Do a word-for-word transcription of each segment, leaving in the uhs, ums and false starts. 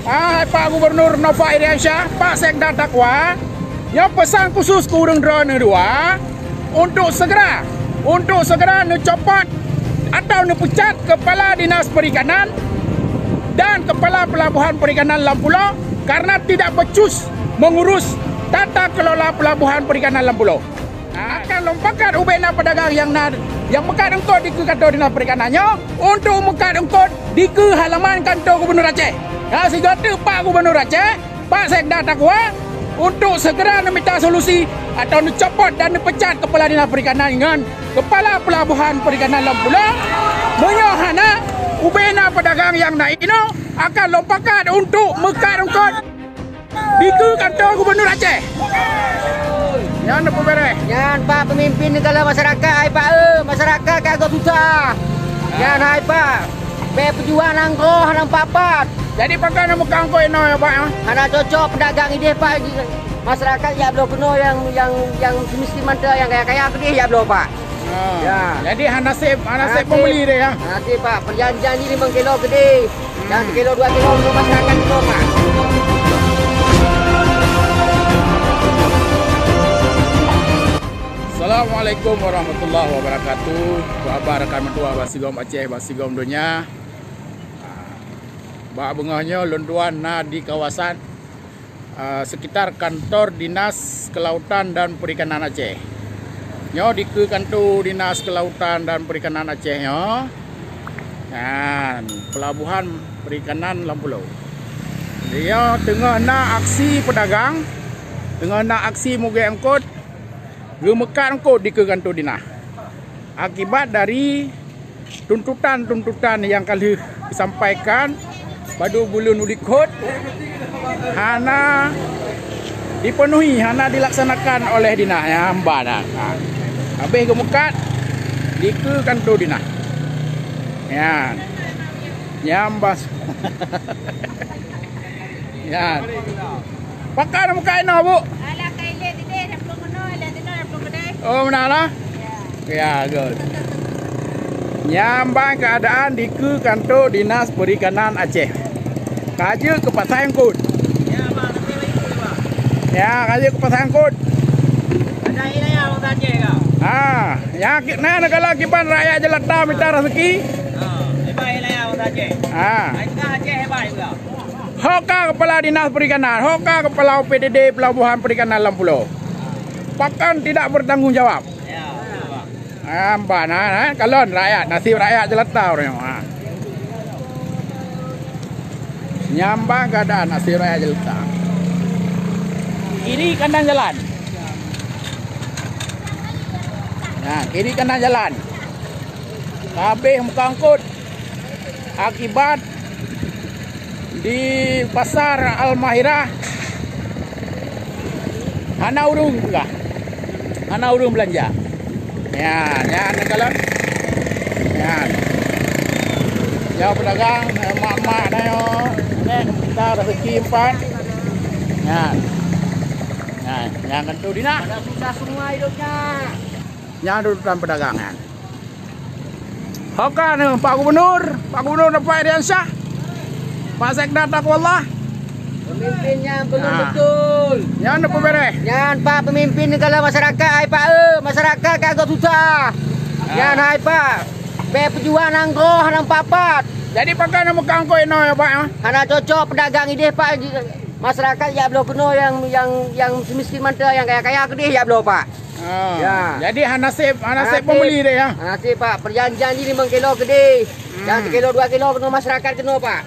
Ah, hai Pak Gubernur Nova Iriansyah, Pak Sekda Takwa, nyoe pesan khusus keu ureuëng droeneuh dua untuk segera, untuk segera neucopot atau neupecat Kepala Dinas Perikanan dan Kepala Pelabuhan Perikanan Lam Pulo karena tidak becus mengurus tata kelola pelabuhan perikanan Lam Pulo. Akan lôn pakat ubena pedagang nyang na, nyang meukat eungkôt dikeue kantor Dinas Perikanan nyoe untuk meukat eungkôt dikeue halaman kantor Gubernur Aceh. Nyang sigoe teuk Pak Gubernur Aceh, Pak Sekda Takwa, untuk segera neumita solusi atau neucopot dan neupecat Kepala Dinas Perikanan ngon Kepala Pelabuhan Perikanan Lam Pulo. Meunyoe hana, ubena pedagang nyang na inoe akan lôn pakat untuk meukat eungkôt dikeue kantor Gubernur Aceh. Nyan neupeubeureh. Nyan Pak pemimpin negara masyarakat, hai Pak, eh, masyarakat ka agak susah. Nyan hai Pak, bèk peujuang nanggroe hana pat-pat. Jadi pakon na meukat eungkôt inoe ya, Pak, ya? Hana cocok pedagang idéh, Pak. Masyarakat jak bloe keunoe nyang, nyang, nyang miskin mantong, nyang kaya-kaya keudéh jak bloe, Pak. Ah. Ya. Jadi hana sép, hana sép pembeli deh ya. Hana sép, Pak. Perjanjian ni limong kilo keudéh. Dan sekilo dua kilo untuk masyarakat itu, Pak. Assalamualaikum warahmatullahi wabarakatuh. Apa khabar rakan meutuah bak sigom Aceh, bak sigom donya? Bak beungoh nyoe lôn tuan na di kawasan, ah, sekitar kantor Dinas Kelautan dan Perikanan Aceh. Nyoe dikeue kantor Dinas Kelautan dan Perikanan Aceh nyoe. Nyan, pelabuhan perikanan Lam Pulo. Nyoe teungoh na aksi pedagang, teungoh na aksi mugét eungkôt, geumeukat eungkôt dikeue kantor Dinas. Akibat dari tuntutan-tuntutan nyang ka lheueh geusampaikan padub buleuen u likot hana dipenuhi, hana dilaksanakan oleh Dinas nyang ban. Ha. Habéh geumeukat dikeue kantor Dinas. Nyan. Nyan bas. Nyan. Pakon meukat inoe, Bu? Alah, kai lé teude, dah peurumoh, dah teude, dah peurumoh deh. Oh, meunan lah? Ya. Ya, good. Nyan ban keuadaan dikeue kantor Dinas Perikanan Aceh. Ka jeuet keu pasai eungkôt. Ya, Bang, tapi baik tu, Bang. Ya, ka jeuet keu pasai eungkôt. Ada wilayah Bangsa Aceh kau? Ha, ya, ki-, na neugala kiban rakyat jelata mita rezeki. Ha, hebat wilayah Bangsa Aceh. Ha. Hai tengah Aceh hebat juga. Ho ka Kepala Dinas Perikanan, ho ka Kepala O P D D Pelabuhan Perikanan Lam Pulo. Pakon tidak bertanggung jawab? Ya, betul, Pak. Ah, ban, ha, ha, kalon rakyat, nasib rakyat jelata ureueng nyoe, ha. Nyan ban keuadaan nasib rakyat jelata. Kiri kanan jalan. Nah, kiri kanan jalan. Habéh meukat eungkôt. Akibat di Pasar Al-Mahirah hana ureueng peugah, hana ureueng beulanja. Nyan, nyan kalon. Nyan. Nyoe pedagang, eh, mak-mak nyoe, neh, kita rezeki empat. Nyan. Nyan, nyan kantor Dinas. Ada susah semua hidupnya. Nyan tuntutan pedagang nyan. Ho ka nyoe, Pak Gubernur, Pak Gubernur Nova Iriansyah, Pak Sekda Taqwallah. Pemimpin nyang belum betul. Nyan neupeubeureh. Nyan Pak pemimpin negara masyarakat, hai Pak, eh, masyarakat ka agak susah. Nyan hai Pak, bèk peujuang nanggroe hana pat-pat. Jadi pakon na meukat eungkôt inoe ya, Pak, ya? Hana cocok pedagang idéh, Pak. Masyarakat jak bloe keunoe nyang, nyang, nyang miskin mantong, nyang kaya-kaya keudéh jak bloe, Pak. Ah, ya. Jadi hana sép, hana sép pembeli deh ya. Hana sép, Pak. Perjanjian jih limong kilo keudéh. Dan sekilo dua kilo keunoe masyarakat keunoe, Pak.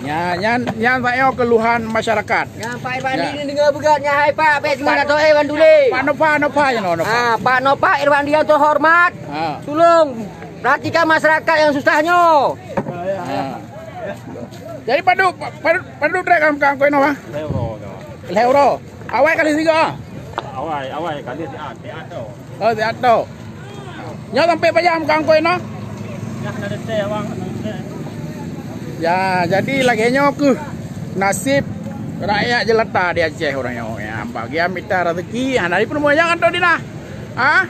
Nyan, nyan, nyan Pak nyoe keluhan masyarakat. Nyan Pak Irwandi ni deungoe beugöt nyan hai Pak, bèk siman atau eh Wan Duli. Pak Nova, Nova ya, Nova. Ah, Pak Nova Irwandi yang terhormat. Ah. Tolong perhatikan masyarakat yang susah nyoe. Ah. Jadi padub, padub, padub trek kan kangkoi Nova? Lhèe uroe. Awai kali sigoe ah? Awai, awai kali siat, siat tu. Oh, siat tu. Nyoe sampai pajan meukat eungkôt nyoe? Nyoe hana detek, Abang, hana detek. Ya, jadi lagèe nyoe keuh nasib rakyat jelata di Aceh ureueng nyoe. Ya, bagian mita rezeki, hana dipeuneumui. Nyoe kantor Dinas. Ha?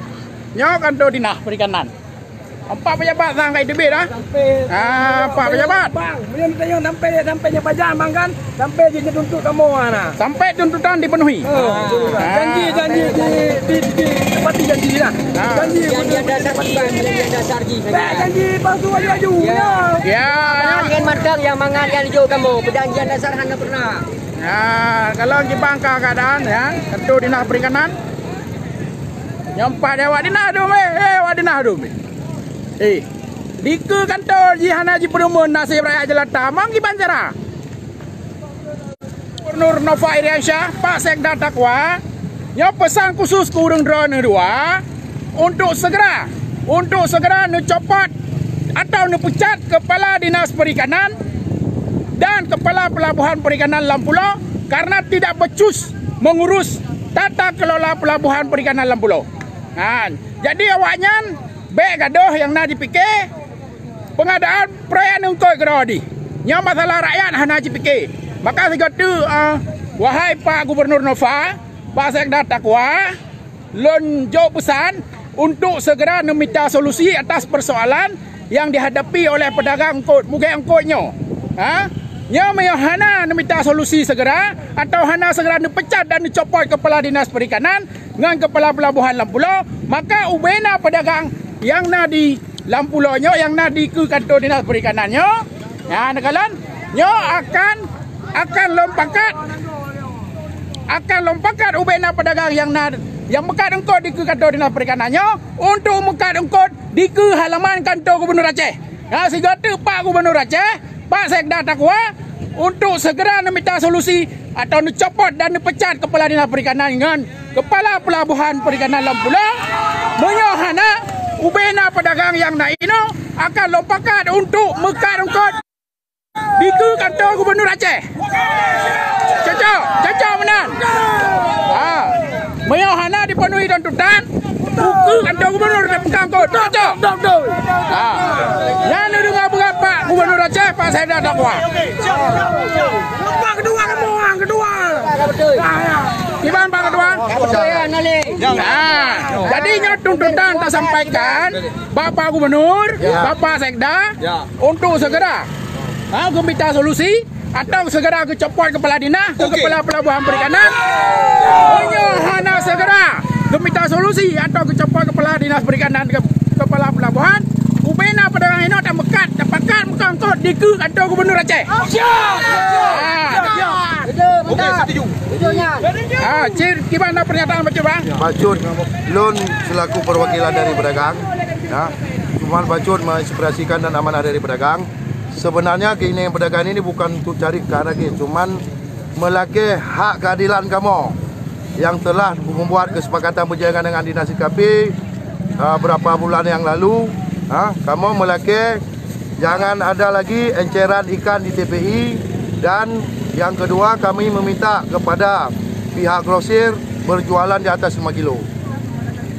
Nyoe kantor Dinas Perikanan. Empat pejabat sang ka iteubiet dah. Sampai. Ah, empat pejabat. Bang, meunyoe tanyong sampai, sampai nyan pajan bang kan, sampai jih tuntot kamoe na. Sampai tuntutan dipenuhi. Oh, janji, janji di, di, di, tepati janji dah. Ah. Janji. Janji ada dasar jih, janji ada dasar jih. Janji palsu aja aju. Ya. Ya. Dengan mantap yang mangat yang hijau kamoe, perjanjian dasar hana pernah. Ya, kalau gibang ka keadaan ya, kantor dinas perikanan. Nyang pat awak dinas dum eh, eh, awak dinas dum eh. Eh, dikeue kantor jih hana jipeureumeun naseb rakyat jelata, mang gibang cara. Gubernur Nova Iriansyah, Pak Sekda Takwa, nyoe pesan khusus keu ureuëng droeneuh dua, untuk segera, untuk segera neucopot atau neupecat Kepala Dinas Perikanan dan Kepala Pelabuhan Perikanan lam pulo karena tidak becus mengurus tata kelola pelabuhan perikanan lam pulo. Ha, jadi awaknyan bék gadoh nyang na jipike pengadaan proyek eungkôt keudroe jih. Nyoe masalah rakyat hana jipike. Maka sigoe teuk, ah, wahai Pak Gubernur Nova, Pak Sekda Takwa, lôn jok peusan untuk segera neumita solusi atas persoalan yang dihadapi oleh pedagang eungkôt, mugét eungkôt nyoe. Ha? Nyoe meunyoe hana neumita solusi segera atau hana segera neupecat dan neucopot Kepala Dinas Perikanan ngon Kepala Pelabuhan lam pulo, maka ubena pedagang nyang na di lam pulo nyoe, nyang na dikeue kantor Dinas Perikanan nyoe, nyan neukalon, nyoe akan, akan lom pakat, akan lom pakat ubena pedagang nyang na, nyang meukat eungkôt dikeue kantor Dinas Perikanan nyoe untuk meukat eungkôt dikeue halaman kantor Gubernur Aceh. Nah, sigoe teuk Pak Gubernur Aceh, Pak Sekda Takwa untuk segera neumita solusi atau neucopot dan neupecat Kepala Dinas Perikanan ngon Kepala Pelabuhan Perikanan lam pulo. Meunyoe hana, ubena pedagang nyang na inoe akan lom pakat untuk meukat eungkôt dikeue kantor Gubernur Aceh. Cocok, cocok meunan. Ha. Meunyoe hana dipenuhi tuntutan, ukeue kantor Gubernur dan peungkang kot. Cocok. Ha. Nyan neudeungoe peugah Pak Gubernur Aceh, Pak Sekda Takwa. Pak Ketua, Pak Ketua. Kiban Pak Ketua? Ha. Jadi nyoe tuntutan tasampaikan Bapak Gubernur, Bapak Sekda untuk segera, ha, geumita solusi atau segera geucopot kepala dinas atau kepala pelabuhan perikanan. Meunyoe hana segera geumita solusi atau geucopot kepala dinas perikanan, ke-, kepala pelabuhan, ubena pedagang inoe tameukat, tapakat meukat eungkôt dikeue kantor Gubernur Aceh. Siap! Siap! Okey, setuju. Ha, cit, kiban na pernyataan bacut, bang? Bacut, lôn selaku perwakilan dari pedagang, ya. Cuman bacut menginspirasikan dan amanah dari pedagang. Sebenarnya keinginan pedagang ini bukan untuk cari kah lagi, cuman melakée hak keadilan kamoe yang telah membuat kesepakatan perjanjian dengan Dinas I K P, ah, berapa bulan yang lalu. Ah, kamoe melakée jangan ada lagi enceran ikan di T P I, dan yang kedua, kami meminta kepada pihak grosir berjualan di atas lima kilo.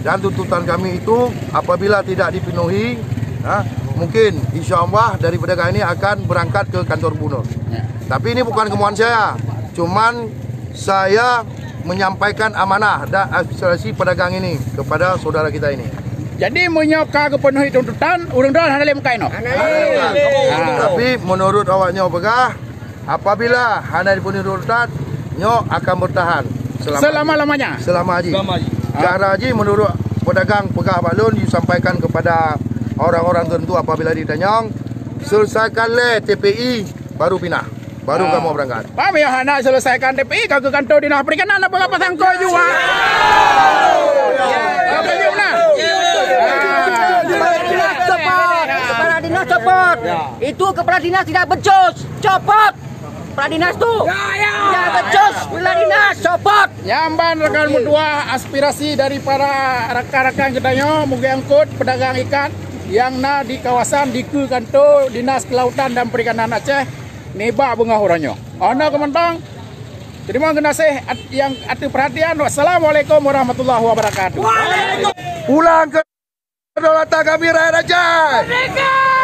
Dan tuntutan kami itu apabila tidak dipenuhi, ha, mungkin insya Allah dari pedagang ini akan berangkat ke kantor gubernur. Ya. Tapi ini bukan kemauan saya, cuman saya menyampaikan amanah dan aspirasi pedagang ini kepada saudara kita ini. Jadi meunyoe ka geupenuhi tuntutan, ureuëng droe hana lé meukat inoe. Hana lé. Ha. Tapi menurut awak nyoe peugah, apabila hana dipenuhi tuntutan, nyoe akan bertahan selama, selama-lamanya. Selama jih. Selama jih. Ha. Cara jih menurut pedagang peugah bak lôn, disampaikan kepada orang-orang tertentu apabila ditanyong, selesaikan lé T P I, baru pinah. Baru kamoe berangkat. Paham ya, hana selesaikan T P I, ka ke kantor dinas perikanan, apa-apa sangkot juga. Apa juga, nah? Kepala dinas copot. Kepala dinas copot. Ya. Itu kepala dinas tidak becus. Copot. Kepala dinas tu. Ya, ya. Tidak becus. Kepala dinas copot. Nyan ban rakan meutuah aspirasi daripada rakan-rakan geutanyoe, mugét eungkôt pedagang ikan nyang na di kawasan dikeue kantor Dinas Kelautan dan Perikanan Aceh nibak beungoh uroe nyoe. Óh noe keuh mantong, teurimong geunaséh at-, nyang ateueh peurhatian. Wassalamualaikum warahmatullahi wabarakatuh. Pulang ke kedaulatan kami, rakyat Aceh.